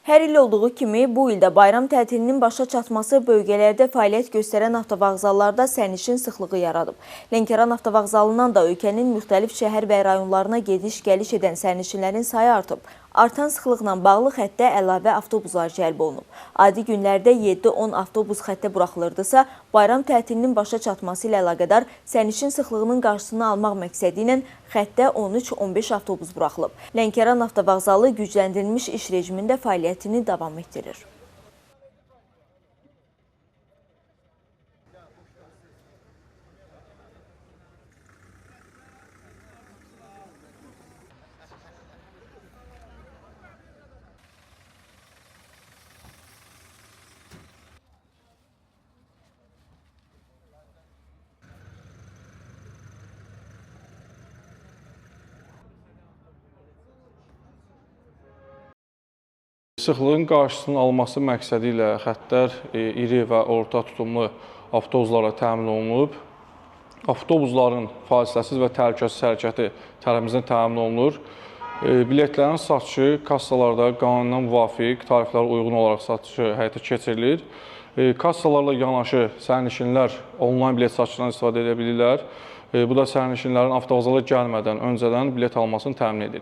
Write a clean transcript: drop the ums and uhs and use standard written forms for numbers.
Hər il olduğu kimi bu ildə bayram tətilinin başa çatması bölgələrdə fəaliyyət göstərən avtovağzallarda sərnişin sıxlığı yaradıb. Lənkəran avtovağzalından da ölkənin müxtəlif şəhər və rayonlarına gediş-gəliş edən sərnişinlərin sayı artıb. Artan sıxlıqla bağlı xəttə əlavə avtobuslar cəlb olunub. Adi günlərdə 7-10 avtobus xəttə buraxılırdısa, bayram tətilinin başa çatması ilə əlaqədar sərnişin sıxlığının qarşısını almaq məqsədi ilə xəttə 13-15 avtobus buraxılıb. Lənkəran avtovağzalı gücləndirilmiş iş rejimində fəaliyyətini davam etdirir. Sıxlığın qarşısının alınması məqsədi ilə xəttlər iri və orta tutumlu avtobuslarla təmin olunub. Avtobusların fasiləsiz və təhlükəsiz hərəkəti tərəfimizdən təmin olunur. Biletlərin satışı kassalarda qanuna müvafiq tariflərə uyğun olaraq satışı həyata keçirilir. Kassalarla yanaşı sərnişinlər onlayn bilet satışından istifadə edə bilirlər. Bu da sərnişinlərin avtovağzala gəlmədən öncədən bilet almasını təmin edir.